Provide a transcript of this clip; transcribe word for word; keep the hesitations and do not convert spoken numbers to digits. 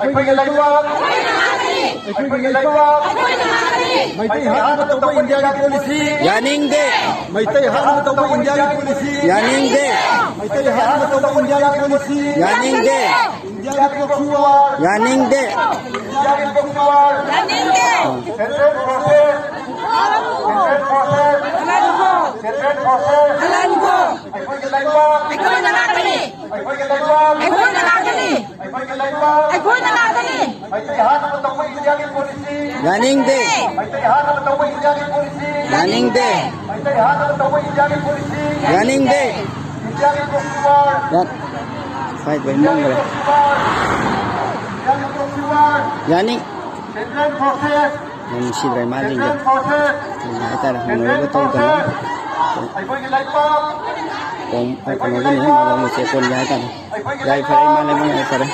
ꯑꯩꯈꯣꯏꯒꯤ ꯂꯩꯕꯥꯛ, ꯑꯩꯈꯣꯏꯒꯤ ꯂꯩꯕꯥꯛ, ꯃꯩꯇꯩ ꯍꯥꯠꯅꯕ ꯇꯧꯕ ꯏꯟꯗꯤꯌꯥꯒꯤ ꯄꯣꯂꯤꯁꯤ꯫ ꯌꯥꯅꯤꯡꯗꯦ꯫ ꯃꯩꯇꯩ ꯍꯥꯠꯅꯕ ꯇꯧꯕ ꯏꯟꯗꯤꯌꯥꯒꯤ ꯄꯣꯂꯤꯁꯤ꯫ ꯌꯥꯅꯤꯡꯗꯦ꯫ ꯃꯩꯇꯩ ꯍꯥꯠꯅꯕ ꯇꯧꯕ ꯏꯟꯗꯤꯌꯥꯒꯤ ꯄꯣꯂꯤꯁꯤ꯫ ꯌꯥꯅꯤꯡꯗꯦ꯫ ꯏꯟꯗꯤꯌꯥꯒꯤ ꯄꯣꯂꯤꯁꯤ꯫ ꯌꯥꯅꯤꯡꯗꯦ꯫ ꯏꯟꯗꯤꯌꯥꯒꯤ ꯄꯣꯂꯤꯁꯤ꯫ ꯌꯥꯅꯤꯡꯗꯦ꯫ Central forces, central forces, central forces. ꯑꯩꯈꯣꯏꯒꯤ ꯂꯩꯕꯥꯛ, ꯑꯩꯈꯣꯏꯅ ꯂꯥꯛꯀꯅꯤ꯫ ꯑꯩꯈꯣꯏꯒꯤ ꯂꯩꯕꯥꯛ, ꯑꯩꯈꯣꯏꯅ ꯂꯥꯛꯀꯅꯤ꯫ ꯑꯩꯈꯣꯏꯒꯤ ꯂꯩꯕꯥꯛ, ꯑꯩꯈꯣꯏꯅ ꯂꯥꯛꯀꯅꯤ꯫ ꯃꯩꯇꯩ ꯍꯥꯠꯅꯕ ꯇꯧꯕ ꯏꯟꯗꯤꯌꯥꯒꯤ ꯄꯣꯂꯤꯁꯤ꯫ ꯌꯥꯅꯤꯡꯗꯦ꯫ ꯃꯩꯇꯩ ꯍꯥꯠꯅꯕ ꯇꯧꯕ ꯏꯟꯗꯤꯌꯥꯒꯤ ꯄꯣꯂꯤꯁꯤ꯫ ꯌꯥꯅꯤꯡꯗꯦ꯫ ꯃꯩꯇꯩ ꯍꯥꯠꯅꯕ ꯇꯧꯕ ꯏꯟꯗꯤꯌꯥꯒꯤ ꯄꯣꯂꯤꯁꯤ꯫ ꯌꯥꯅꯤꯡꯗꯦ꯫ ꯏꯟꯗꯤꯌꯥꯒꯤ ꯄꯣꯂꯤꯁꯤ ꯋꯥꯔ꯫ ꯌꯥ-, ꯁ꯭ꯋꯥꯏꯗ ꯂꯣꯏ ꯃꯝꯈ꯭ꯔꯦ꯫ ꯏꯟꯗꯤꯌꯥꯒꯤ ꯄꯣꯂꯤꯁꯤ ꯋꯥꯔ꯫ ꯌꯥꯅꯤ꯫ Central forces. ꯌꯥꯝ ꯅꯨꯡꯁꯤꯗ꯭ꯔꯦ ꯃꯥꯁꯤꯡꯁꯦ꯫ Central forces. ꯀꯔꯤ ꯍꯥꯏꯇꯥꯔꯦ, ꯁꯦꯟꯇ꯭ꯔꯦꯜ ꯍꯪꯅꯔꯤꯕ ꯇꯧꯗꯅ꯫ ꯐꯣꯔꯁꯦꯁ꯫ ꯑꯩꯈꯣꯏꯒꯤ ꯂꯩꯕꯥꯛ꯫ ꯀꯣꯝ-, ꯑ, ꯀꯩꯅꯣꯒꯤꯅꯤ, ꯃꯥꯂꯣꯝꯒꯤ ꯆꯦꯛꯀꯣꯟꯒꯤ ꯍꯥꯏꯇꯥꯔꯦ꯫ ꯑꯩꯈꯣꯏꯒꯤ ꯌꯥꯏꯐꯔꯦ, ꯂꯩꯕꯥꯛ꯫ ꯏꯃꯥ ꯂꯩꯕꯥꯛ ꯌꯥꯏꯐꯔꯦ꯫